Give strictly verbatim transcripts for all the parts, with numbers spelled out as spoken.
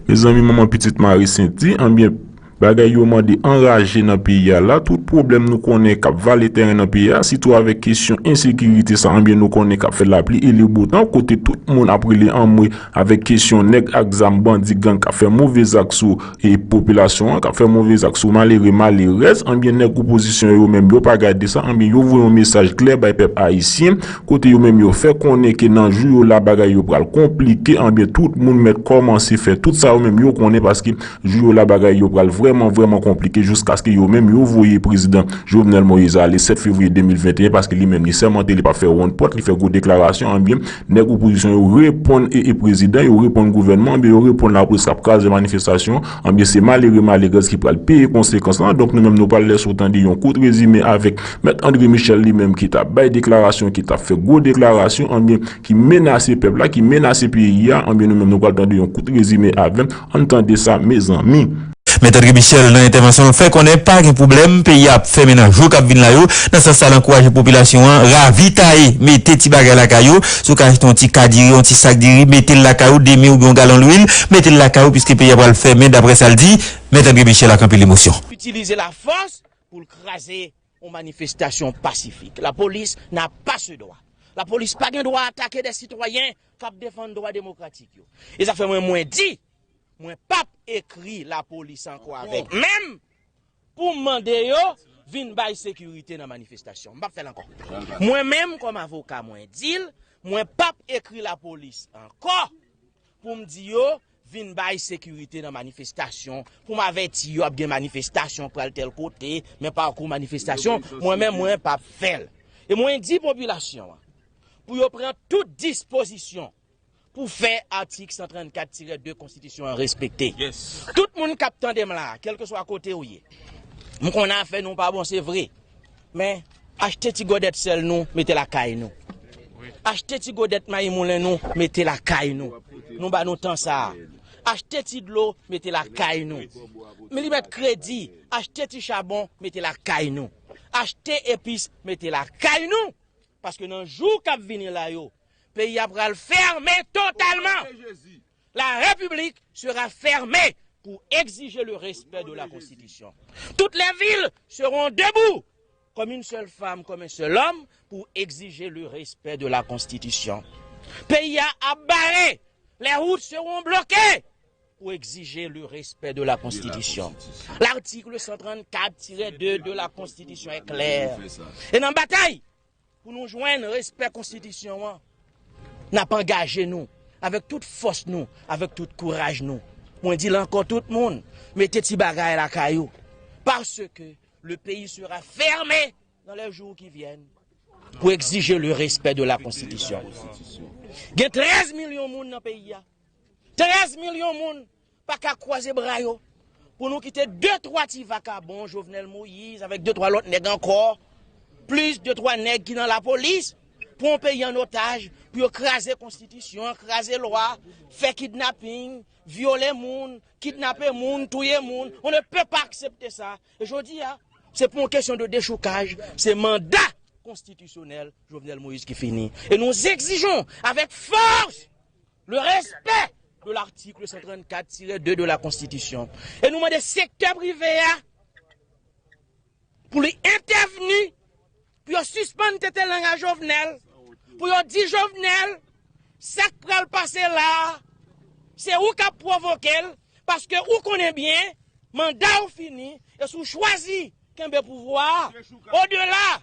Mezanmi, manman pitit mare senti, anbyen, bagay yo mande anraje nan peyi a la. Tout pwoblèm nou konnen k ap vale tèren nan peyi a, sitou avèk kesyon ensekirite sa, anbyen, nou konnen k ap fè lapli e le botan, kote tout moun ap rele anmwe avèk kesyon nèg ak zam, bandi, gang k ap fè move zak sou e popilasyon an, k ap fè move zak sou malere, malerèz, anbyen, nèg opozisyon yo menm, yo pa gade sa, anbyen, yo voye yon mesaj klè bay pèp ayisyen, kote yo menm yo fè konnen ke nan jou yo la bagay yo pral konplike, anbyen tout moun mèt kòmanse fè tout sa yo menm yo konnen, paske jou yo la bagay yo pral vrèman, vrèman konplike jiskaske yo menm yo voye prezidan Jovenel Moïse ale sèt fevriye de mil venteyen, paske li menm li sèmante li p ap fè wonn pòt, li fè gwo deklarasyon, anbyen nèg opozisyon yo reponn e, e prezidan, yo reponn gouvènman, anbyen yo reponn lapolis k ap kraze manifestasyon, anbyen se malere, malerèz ki pral peye konsekans lan. Donk nou menm nou pral lèse w tande yon kout rezime avèk Mèt André Michel li menm ki t ap bay deklarasyon, ki t ap fè gwo deklarasyon, anbyen ki menase pèp la, ki menase peyi a, anbyen nou menm nou pral tande yon kout rezime avè m. Ann tande sa, mezanmi. Mèt André Michel, nan entèvansyon l, fè konnen pa gen pwoblèm, peyi a ap fèmen nan jou k ap vin la yo. Nan sans sa, l ankouraje popilasyon an ravitaye, mete ti bagay lakay yo. Si w ka achte yon ti ka diri, yon ti sak diri, mete l lakay ou, demi oubyen yon galon lwil, mete l lakay ou, piske peyi a pral fèmen, daprè sa l di. Mèt André Michel ak anpil emosyon. Itilize lafòs pou l kraze yon manifestasyon pasifik. Lapolis n'a pas ce droit. Lapolis pa gen dwa atake de sitwayen k ap defann dwa demokratik yo. E sa fè mwen, mwen di, mwen p ap ekri lapolis ankò avèk men m pou m mande yo vin bay sekirite nan manifestasyon. M p ap fè l ankò. Mwen menm, kòm avoka, mwen di l, mwen p ap ekri lapolis ankò pou m di yo vin bay sekirite nan manifestasyon, pou m avèti yo ap gen manifestasyon k pral tèl kote, men pakou manifestasyon, mwen menm, mwen p ap fè l. E mwen di popilasyon an, pou yo pran tout dispozisyon pou fè atik san trannkat tirè de konstitisyon an respekte. Tout moun k ap tande m la, kèlkeswa kote w ye, m konnen afè nou pa bon, se vre. Men, achte ti gòdèt sèl nou, mete lakay nou. Achte ti gòdèt mayi moulen nou, mete lakay nou. Nou ba nou tan sa a. Achte ti dlo, mete lakay nou. Men li mèt kredi, achte ti chabon, mete lakay nou. Achte epis, mete lakay nou. Paske nan jou k ap vini la yo, peyi a pral fèmen totalman. La République sera fermée pour exiger le respect de la Constitution. Toutes les villes seront debout comme une seule femme, comme un seul homme, pour exiger le respect de la Constitution. Peyi a ap bare, les routes seront bloquées pour exiger le respect de la Constitution. L'article cent trente-quatre tiret deux de la Constitution est clair. E nan batay pou nou jwenn respè konstitisyon an, n ap angaje nou avèk tout fòs nou, avèk tout kouraj nou. Mwen di l ankò, tout moun, mete ti bagay lakay ou. Parce que le pays sera fermé dans les jours qui viennent pour exiger le respect de la Constitution. Gen trèz milyon moun nan peyi a. Trèz milyon moun pa ka kwaze bra yo pou nou kite de twa ti vakabon, Jovenel Moïse avèk de twa lòt nèg ankò, plis de twa nèg ki nan lapolis, pran peyi an otaj, pou yo kraze konstitisyon, kraze lwa, fè kidnaping, vyole moun, kidnape moun, touye moun. On ne peut pas accepter ça. E jodi a, se pou yon kesyon de dechoukaj, se manda konstitisyonèl Jovenel Moïse ki fini. Et nous exigeons avec force le respect de l'article cent trente-quatre tiret deux de la Constitution. E nou mande sektè prive a pou li entèvni, pou yo sispann tete lang a Jovenel, pou yo di Jovenel, sa k pral pase la a, se ou k ap pwovoke l, paske ou konnen byen, manda w fini, e si w chwazi kenbe pouvwa a, odela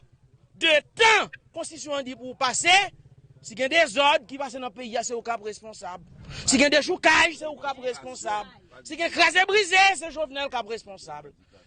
de tan konstitisyon an di pou w pase, si gen dezòd ki pase nan peyi a, se ou k ap responsab. Si gen dechoukaj, se ou k ap responsab. Si gen kraze brize, se Jovenel k ap responsab.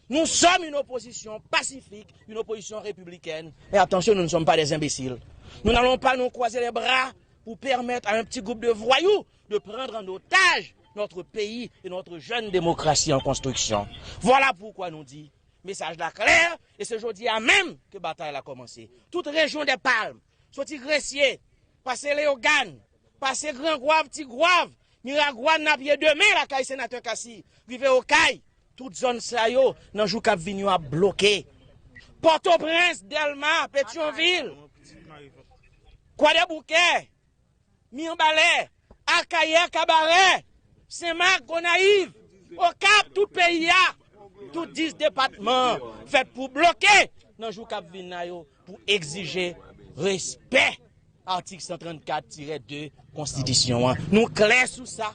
Nous sommes une opposition pacifique, une opposition républicaine. Mais attention, nous ne sommes pas des imbéciles. Nous n'allons pas nous croiser les bras pour permettre à un petit groupe de voyous de prendre en otage notre pays et notre jeune démocratie en construction. Voilà pourquoi nous dit, mesaj la klè, e se jodi a menm ke batay la kòmanse. Tout rejyon dè Palm, soti Gresye, pase Leyogàn, pase Gran Gwav, Ti Gwav, Miragwàn, Napyè, demen lakay senatè Cassy, rive Okay, tout zòn sa yo, nan jou k ap vini yo ap bloke. Pòtoprens, Dèlma, Petyonvil, Kwadèboukè, Mibalè, Akayè, Kabarè, Senmak, Gonayiv, Okap, tout peyi a, tout dis depatman fèt pou bloke nan jou k ap vin la yo pou egzije respè atik san trannkat tirè de konstitisyon an. Nou klè sou sa?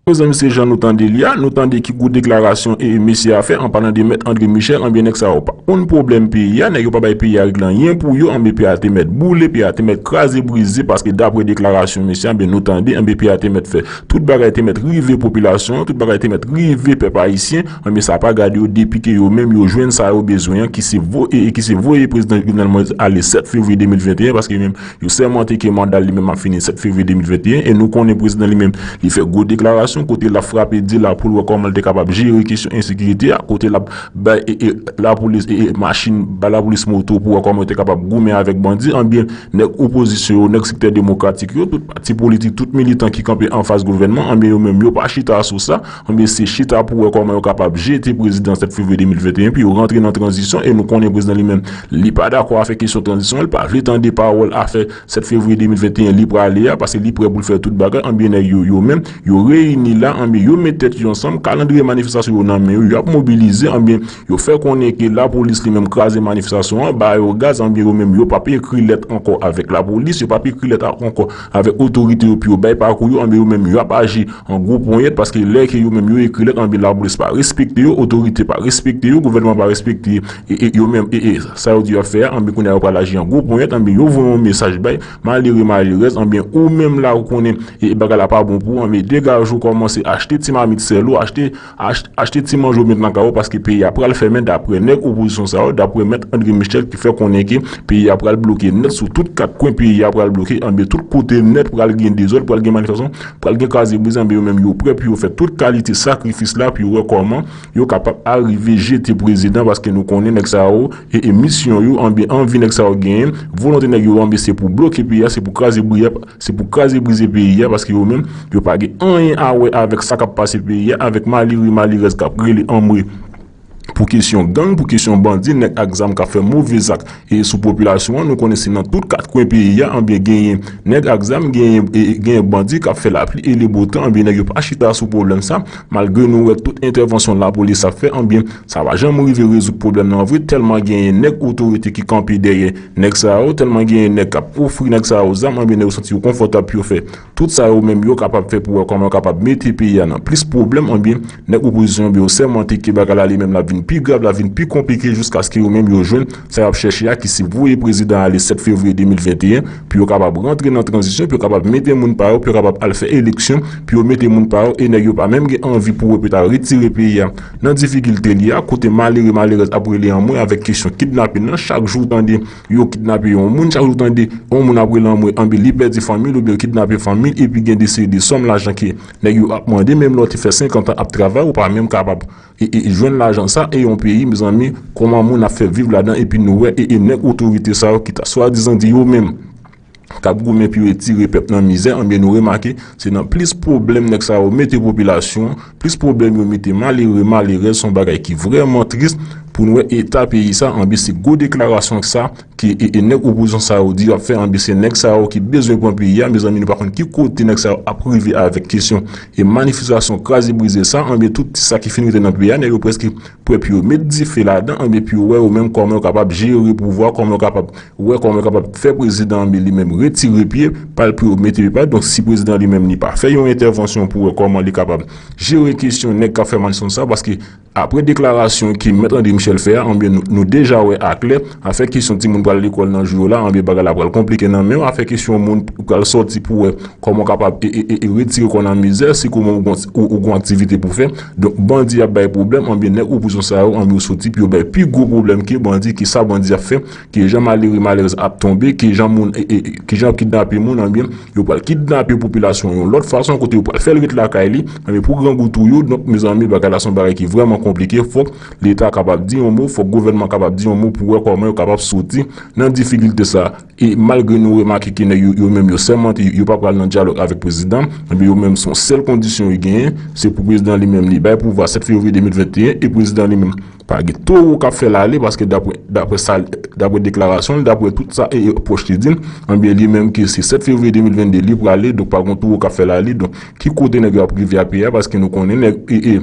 Mezanmi, se jan nou tande li a, nou tande ki gwo deklarasyon e mesye a fè an palan de mèt André Michel. Anbyen nèg sa yo pa konn pwoblèm peyi a, nèg yo pa bay peyi a regle anyen pou yo. Anbyen peyi a te mèt boule, peyi a te mèt kraze brize, paske dapre deklarasyon mesye a, anbyen nou tande, anbyen peyi a te mèt fè tout bagay te mèt rive popilasyon an, tout bagay te mèt rive pèp ayisyen. Anbyen sa pa gade yo depi ke yo menm yo jwenn sa yo bezwen an, ki se voye e ki se voye prezidan Jovenel Moïse ale sèt fevriye de mil venteyen, paske yo menm yo sèmante ke manda li menm ap fini sèt fevriye de mil venteyen, e nou konnen prezidan li menm li fè gwo deklarasyon kote l ap frape di la pou l wè kòman l te kapab jere kesyon ensekirite a, kote l ap bay e, e, lapolis e, e machin, bay lapolis moto pou wè kòman yo te kapab goumen avèk bandi. Anbyen nèg opozisyon yo, nèg sektè demokratik yo, tout pati politik, tout militan ki kanpe anfas gouvènman, anbyen yo menm yo pa chita sou sa. Anbyen se chita pou wè kòman yo kapab jete prezidan sèt fevriye de mil venteyen, pou yo rantre nan tranzisyon, e nou konnen prezidan li menm li pa dakò afè kesyon tranzisyon, li pa vle tande pawòl afè sèt fevriye de mil venteyen li prale a, paske li prè pou l fè tout bagay. Anbyen nèg yo, yo menm, yo reyini la, anbyen yo met tèt yo ansanm, kalandriye manifestasyon yo nan men yo, y ap mobilize, anbyen yo fè konnen ke lapolis li menm kraze manifestasyon an, ba yo gaz, anbyen yo menm yo p ap ekri lèt ankò avèk lapolis, yo p ap ekri lèt a- ankò avèk otorite yo pou yo bay pakou yo, anbyen yo menm y ap aji an gwo ponyèt, paske lè ke yo menm yo ekri lèt, anbyen lapolis pa respekte yo, otorite pa respekte yo, gouvènman pa respekte e, e, yo menm, e, e, sa yo di y ap fè a, anbyen kounye a yo pral aji an gwo ponyèt, anbyen yo voye yon mesaj bay malere, malerèz, anbyen ou menm la ou konnen e, e bagay la pa bon pou ou, anbyen degaje w, kòmanse achte ti mamit sèl ou, achte, achte, achte ti manje w met nan kay ou, paske peyi a pral fèmen dapre nèg opozisyon sa yo, dapre mèt André Michel ki fè konnen ke peyi a pral bloke nèt sou tout kat kwen, peyi a pral bloke, anbyen tout kote nèt, pral gen dezòd, pral gen manifestasyon, pral gen kraze brize, anbyen yo menm yo prè pou yo fè tout kalite sakrifis la pou yo wè kòman yo kapab arive jete prezidan, paske nou konnen nèg sa yo e, e misyon yo, anbyen anvi nèg sa yo genyen, volonte nèg yo, anbyen se pou bloke peyi a, se pou kraze briye, se pou kraze brize peyi a, paske yo menm yo pa gen anyen a wè avèk sa k ap pase peyi a, avèk malere, malerèz k ap rele anmwe pou kesyon gang, pou kesyon bandi, nèg ak zam k ap fè move zak e sou popilasyon an. Nou konnen se nan tout kat kwen peyi a, anbyen genyen nèg ak zam, genyen, e, genyen bandi k ap fè lapli e le botan, anbyen nèg yo pa chita sou pwoblèm sa, malgre nou wè tout entèvansyon lapolis ap fè, anbyen sa pa janm rive rezoud pwoblèm nan vre, tèlman genyen nèg otorite ki kanpe dèyè nèg sa yo, tèlman genyen nèg k ap ofri nèg sa yo zam, anbyen nèg yo santi yo konfòtab pou yo fè tout sa yo menm yo kapab fè pou wè kòman yo kapab mete peyi a nan plis pwoblèm, anbyen nèg opozisyon an, anbyen yo sèmante ke bagay la li menm l ap vin pi grav, l ap vin pi konplike jiskaske yo menm yo jwenn sa y ap chèche a, ki se voye prezidan ale sèt fevriye de mil venteyen, pou yo kapab rantre nan tranzisyon, pou yo kapab mete moun pa yo, pou yo kapab al fè eleksyon, pou yo mete moun pa yo, e nèg yo pa menm gen anvi pou yo peta retire peyi a nan difikilte li a, kote malere, malerèz ap rele anmwe avèk kesyon kidnapin nan, chak jou w tande yo kidnape yon moun, chak jou w tande yon moun ap rele anmwe, anbyen li pèdi fanmi l oubyen yo kidnape fanmi l, epi gen de seri de sòm lajan ke nèg yo ap mande, menm lè w te fè senkant an ap travay, ou pa menm kapab e, e, e jwenn lajan sa, e yon peyi, mezanmi, kòman moun ap fè viv ladan, epi nou wè, e, e nèg otorite sa yo ki ta swadizan di yo menm k ap goumen pou yo retire pèp nan mizè, anbyen nou remake, se nan plis pwoblèm nèg sa yo mete popilasyon an, plis pwoblèm yo mete malere, malerèz, se yon bagay ki vrèman tris pou n wè eta peyi sa, anbyen se gwo deklarasyon sa, ke e, e nèg opozisyon sa yo di y ap fè, anbyen se nèg sa yo ki bezwen pran peyi a, mezanmi, nou pa konn ki kote nèg sa yo ap rive avèk kesyon e manifestasyon kraze brize sa, anbyen tout ti sa ki fin rete nan peyi a, nèg yo prèske prè pou yo met dife ladan, anbyen pou yo wè yo menm kòman yo kapab jere pouvwa, kòman yo kapab wè kòman yo kapab fè prezidan, anbyen li menm retire pye pa l pou yo mete pye pa l. Donk si prezidan li menm li pa fè yon entèvansyon pou wè kòman li kapab jere kesyon nèg k ap fè manifestasyon sa, paske apre deklarasyon ke mèt André Michel fè a, anbyen nou, nou deja wè aklè, afè kesyon timoun pral lekòl nan jou yo la, anbyen bagay la pral konplike nan men w, afè kesyon moun pral sòti pou wè kòman w kapab e, e, e, e retire kò w nan mizè, si kòman ou gon, ou, ou gon aktivite pou fè. Donk bandi ap bay pwoblèm, anbyen nèg opozisyon sa yo, anbyen yo soti pou yo bay pi gwo pwoblèm ke bandi, ke sa bandi ap fè, ke jan malere, malerèz ap tonbe, ke jan moun, e, e, ke jan ap kidnape moun, anbyen yo pral kidnape popilasyon yon lòt fason, kote yo pral fè l ret lakay li, anbyen pou grangou tou yo. Donk mezanmi, bagay la se yon bagay ki vrèman konplike, fòk Leta kapab di yon mo, fòk gouvènman kapab di yon mo pou wè kòman yo kapab soti nan difikilte sa. E malgre nou remake ke nèg yo, yo menm yo sèmante yo pa pral nan dyalòg avèk prezidan, anbyen yo menm se yon sèl kondisyon yo genyen, se pou prezidan li menm li bay pouvwa sèt fevriye de mil venteyen, e prezidan li menm Pa gen towo k ap fè l ale, paske dapre, dapre sa, dapre deklarasyon l, dapre tout sa e, e pwòch li di l, anbyen li menm ke se sèt fevriye de mil vennde li prale, donk pa gen towo k ap fè l ale. Donk ki kote nèg yo ap rive a peyi a, paske nou konnen nèg e, e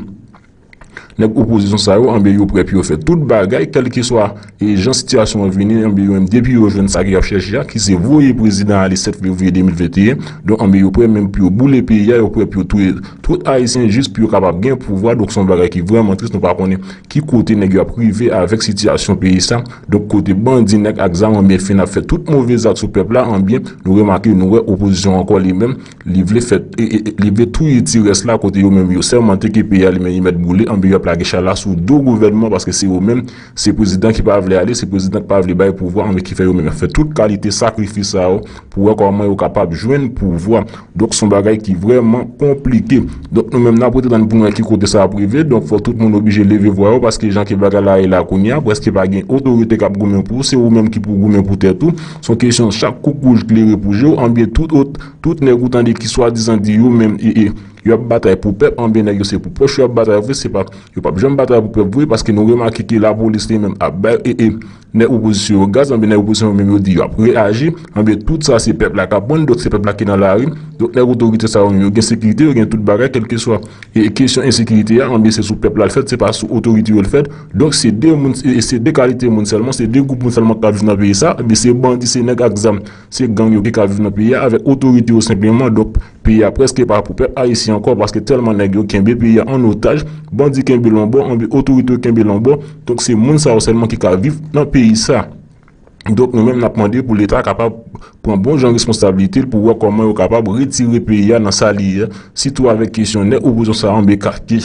nèg opozisyon sa yo, anbyen yo prè pou yo fè tout bagay, kèlkeswa e jan sitiyasyon an vini, anbyen yo menm depi yo jwenn sa ke y ap chèche a, ki se voye prezidan ale sèt fevriye de mil vennde en. Donk anbyen yo prè menm pou yo boule peyi a, yo prè pou yo touye tout ayisyen jis pou yo kapab gen pouvwa. Donk se yon bagay ki vrèman tris, nou pa konnen ki kote nèg yo ap rive avèk sitiyasyon peyi sa. Donk kote bandi, nèg ak zam anbyen fin ap fè tout move zak sou pèp la, anbyen nou remake, nou wè opozisyon ankò li menm, li vle fè, e, e, e, li vle touye ti rès la kote yo menm yo sèmante ke peyi a li menm li mèt boule, anbyen y ap lage chay la sou do gouvènman paske se yo menm, se prezidan ki pa vle ale, se prezidan ki pa vle bay pouvwa, anbyen ki fè yo menm y ap fè tout kalite sakrifis sa yo pou wè kòman yo kapab jwenn pouvwa. Donk se yon bagay ki vrèman konplike. Donk nou menm n ap rete tann pou nou wè ki kote sa ap rive. Donk fò tout moun oblije leve vwa yo paske jan ke bagay la ye la kounye a, prèske pa gen otorite k ap goumen pou ou, se ou menm ki pou goumen pou tèt ou. Se yon kesyon chak koukouj klere pou je w, anbyen tout ot, tout nèg ou tande ki swadizan di yo menm e, e, y ap batay pou pèp, anbyen nèg yo se pou pòch yo ap batay vre, se pa, yo p ap janm batay pou pèp vre, paske nou remake ke lapolis li menm ap bay e, e, nèg opozisyon yo gaz, anbyen nèg opozisyon yo menm yo di y ap reyaji, anbyen tout sa se pèp la k ap pran, donk se pèp la ki nan lari. Donk nèg otorite sa yo menm yo gen sekirite, yo gen tout bagay, kèlkeswa e kesyon ensekirite a, anbyen se sou pèp la l fèt, se pa sou otorite yo l fèt. Donk se de moun, e, e se de kalite moun sèlman, se de gwoup moun sèlman k ap viv nan peyi sa, anbyen se bandi, se nèg ak zam, se gang yo ki ka viv nan peyi a avèk otorite yo senpleman. Donk peyi a prèske pa pou pèp ayisyen ankò, paske tèlman nèg yo kenbe peyi a an otaj, bandi kenbe l yon bò, anbyen otorite yo kenbe l yon bò. Donk se moun sa yo sèlman ki ka viv nan peyi sa. Donk nou menm n ap mande pou Leta kapab pran bon jan responsablite l pou wè kòman yo kapab retire peyi a nan sa li ye, sitou avèk kesyon nèg opozisyon sa yo, anbyen ka, ki,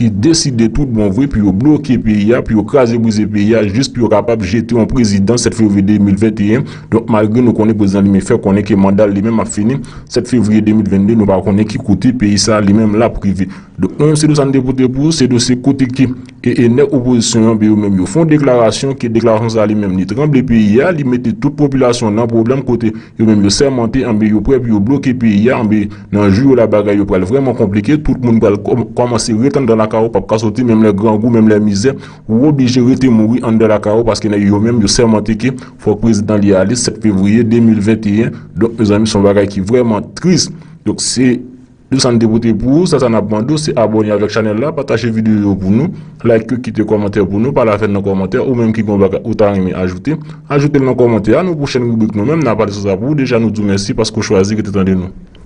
ki deside tout bon vre pou yo bloke peyi a, pou yo kraze brize peyi a, jis pou yo kapab jete yon prezidan sèt fevriye de mil vennde en. Donk malgre nou konnen prezidan li menm fè konnen ke manda l li menm ap fini sèt fevriye de mil vennde, nou pa konnen ki kote peyi sa li menm l ap rive. Donk nou menm se dosye n te pote pou ou, se dosye kote ke e, e nèg opozisyon yo, yo menm yo fè yon deklarasyon, ke deklarasyon sa li menm li tranble peyi a, li mete tout popilasyon nan pwoblèm kote yo menm yo sèmante, anbyen yo prè pou yo bloke peyi a, anbyen nan jou yo la bagay yo pral vrèman konplike, tout moun pral kò-, kòmanse ret anndan lakay yo, p ap ka soti, menm lè grangou, menm lè mizè, ou oblije rete mouri anndan lakay yo, paske nèg yo menm yo sèmante ke fòk prezidan li ale sèt fevriye de mil vennde en. Donk mezanmi se yon bagay ki vrèman tris. Donk se dosye n te pote pou ou, sa sa n ap mande w, se abòne avèk chanèl la, pataje videyo yo pou nou, like yo, kite kòmantè pou nou, pale avè n nan kòmantè, ou menm ki gen yon bagay ou ta renmen ajoute, ajoute l nan kòmantè a, nan pwochèn ribrik nou menm, n a pale sou sa pou ou, deja nou di w mèsi paske w chwazi rete tande nou.